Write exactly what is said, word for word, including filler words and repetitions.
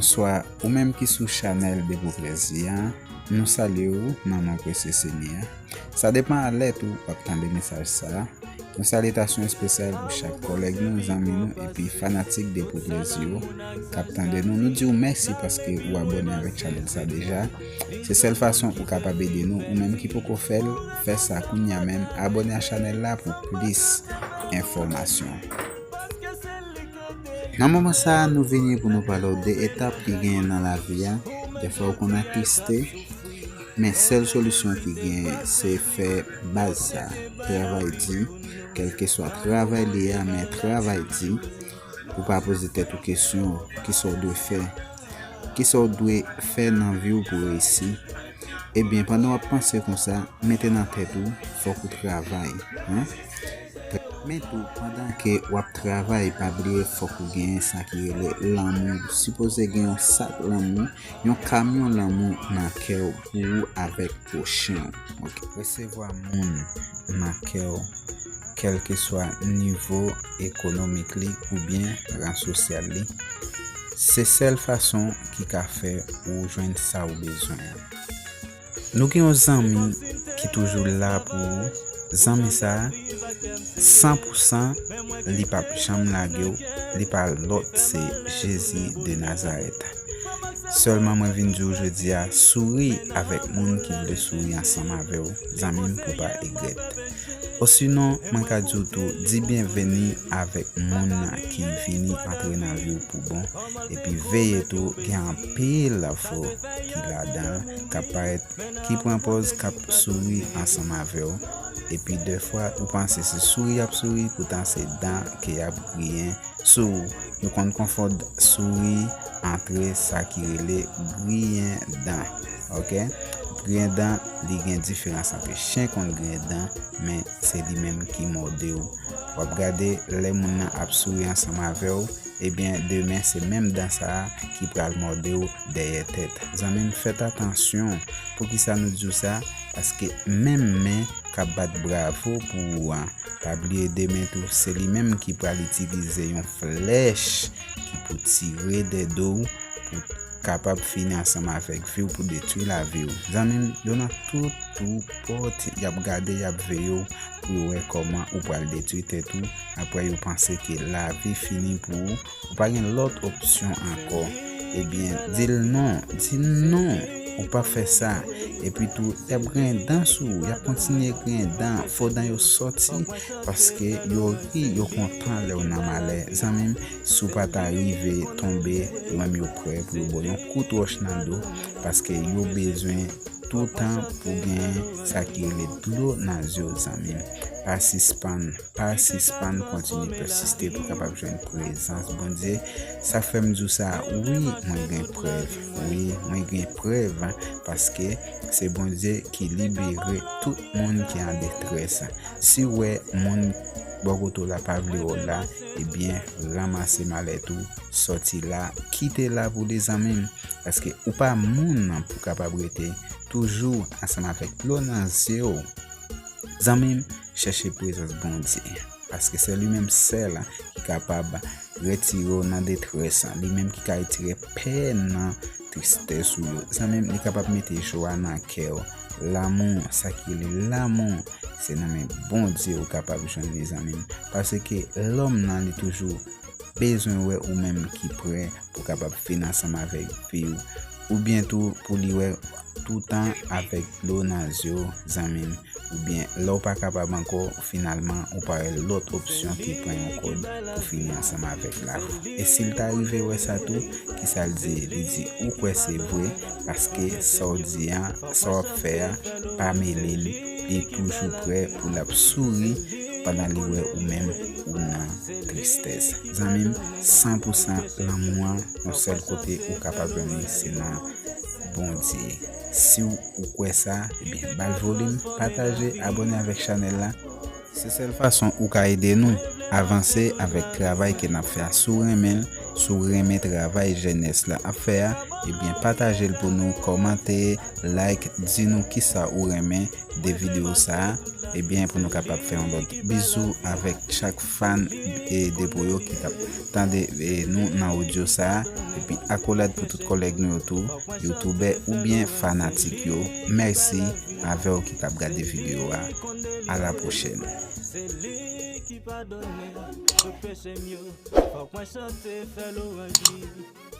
Bonswa, ou menm ki sou chanèl Depi w Plèzi a, nou salye w nan non presye Senyè a. Sa depann a lè tou w ap tande mesaj sa a. Yon salitasyon espesyal pou chak kòlèg nou, zanmi nou, epi fanatik Depi w Plèzi yo k ap tande nou. Nou di w mèsi paske ou abòne avèk chanèl sa deja. Se sèl fason ou kapab ede nou, ou menm ki poko fè l, fè sa kounye a menm, abòne a chanèl la pou plis enfòmasyon. Nan moman sa a, nou vini pou nou pale w de etap ki genyen nan lavi a. Dèfwa ou konn atriste, men sèl solisyon ki genyen, se fè baz sa. Travay di, kèlkeswa travay li a, men travay di. Ou pa poze tèt ou kesyon, kisa w dwe fè? Kisa w dwe fè nan vi w pou reyisi? Ebyen, pandan w ap panse konsa, mete nan tèt ou, fòk ou travay. Hein? Men tou, pandan ke w ap travay, pa bliye fòk ou genyen sa ki rele lanmou. Sipoze gen yon sak lanmou, yon kamyon lanmou nan kè w pou ou avèk pwochen w. Ok. Resevwa moun nan kè w, kèlkeswa nivo ekonomik li oubyen ran sosyal li. Se sèl fason ki ka fè ou jwenn sa w bezwen an. Nou gen yon zanmi ki toujou la pou ou. Zanmi sa a, san pou san, li p ap janm lage w. Li pa lòt, se Jezi de Nazarèt. Sèlman mwen vin di w jodi a, souri avèk moun ki vle souri ansanm avè w, zanmi m, pou w pa egrèt. Osinon, mwen ka di w tou, di byenveni avèk moun ki vini antre nan vi w pou bon. Epi veye tou, gen anpil fo ki ladan l, k ap parèt, ki pran pòz, k ap souri ansanm avè w. Epi dèfwa, ou panse se souri y ap souri, poutan se dan ke y ap griyen sou ou. Nou konn konfonn souri antre sa ki rele griyen dan. Ok? Griyen dan, li gen diferans antre chen konn griyen dan, men se li menm ki mòde w. W ap gade lè moun nan ap souri ansanm avè w, ebyen, demen se menm dan sa a ki pral mòde w dèyè tèt. Zanmi m, fèt atansyon. Poukisa nou di w sa? Paske menm men k ap bat bravo pou ou an, pa bliye demen tou, se li menm ki pral itilize yon flèch ki pou tire dèyè do w, pou kapab fini ansanm avèk vi w, pou detwi lavi w. Zanmi m, yo nan tout tou pòt, y ap gade, y ap veye w pou yo wè kòman ou pral detwi tèt ou apre yo panse ke lavi fini pou ou, ou pa gen lòt opsyon ankò. Ebyen, di l non, di non, ou pa fè sa. Epi tou, y ap griyen dan sou ou, y ap kontinye griyen dan, fo dan yo sòti, paske yo ri, yo kontan lè w nan malè. Zanmi m, si w pa ta rive tonbe, yo menm yo prè pou yo ba w yon kout wòch nan do, paske yo bezwen toutan pou gen sa ki rele dlo nan zye w, zanmi m. Pa sispann, pa sispann, kontinye pèsiste pou kapab jwenn prezans Bondye. Sa fè m di w sa, wi, mwen gen prèv. Wi, mwen gen prèv, paske se Bondye ki libere tout moun ki an detrès. Si w wè moun bò kote w la pa vle wè w la, ebyen, ranmase malèt ou, sòti la, kite la pou de, zanmi m, paske ou pa moun pou kapab rete toujou ansanm avèk dlo nan zye w. Zanmi m, chèche prezans Bondye, paske se li menm sèl ki kapab retire w nan detrès, li menm ki ka retire pè nan tristès ou yo. Zanmi m, li kapab mete jwa nan kè w. Lanmou, sa ki rele lanmou, se nan men Bondye ou kapab jwenn li, zanmi m. Paske lòm nan, li toujou bezwen wè ou menm ki prè pou kapab fini ansanm avèk vi w. Oubyen tou, pou li wè toutan avèk dlo nan zye w, zanmi m. Oubyen, lè w pa kapab ankò, finalman, ou pa wè lòt opsyon ki pran yon kòd pou fini ansanm avèk lavi w. E si l ta rive wè sa tou, kisa l di? Li di, ou kwè se vre, paske sa w di a, sa w ap fè a, pa mele l, li toujou prè pou l ap souri pandan li wè ou menm ou nan tristès. Zanmi m, san pou san lanmou an, yon sèl kote ou kapab jwenn li, se nan Bondye. Si w, ou kwè sa, ebyen, ba l volim, pataje, abòne avèk chanèl la. Se sèl fason ou ka ede nou avanse avèk travay ke n ap fè a. Si w renmen l, si w renmen travay jenès la ap fè a, ebyen, pataje l pou nou, kòmante, like, di nou kisa ou renmen de videyo sa a. Ebyen, pou nou kapab fè yon lòt bizou avèk chak fan e depo yo ki t ap tande e nou nan odyo sa a. Epi akolad pou tout kòlèg nou yo tou, youtubè oubyen fanatik yo. Mèsi avè w ki t ap gade videyo a. A la pwochèn. Se li ki padone, yo peche m yo. Fòk mwen chante, fè lwanj li.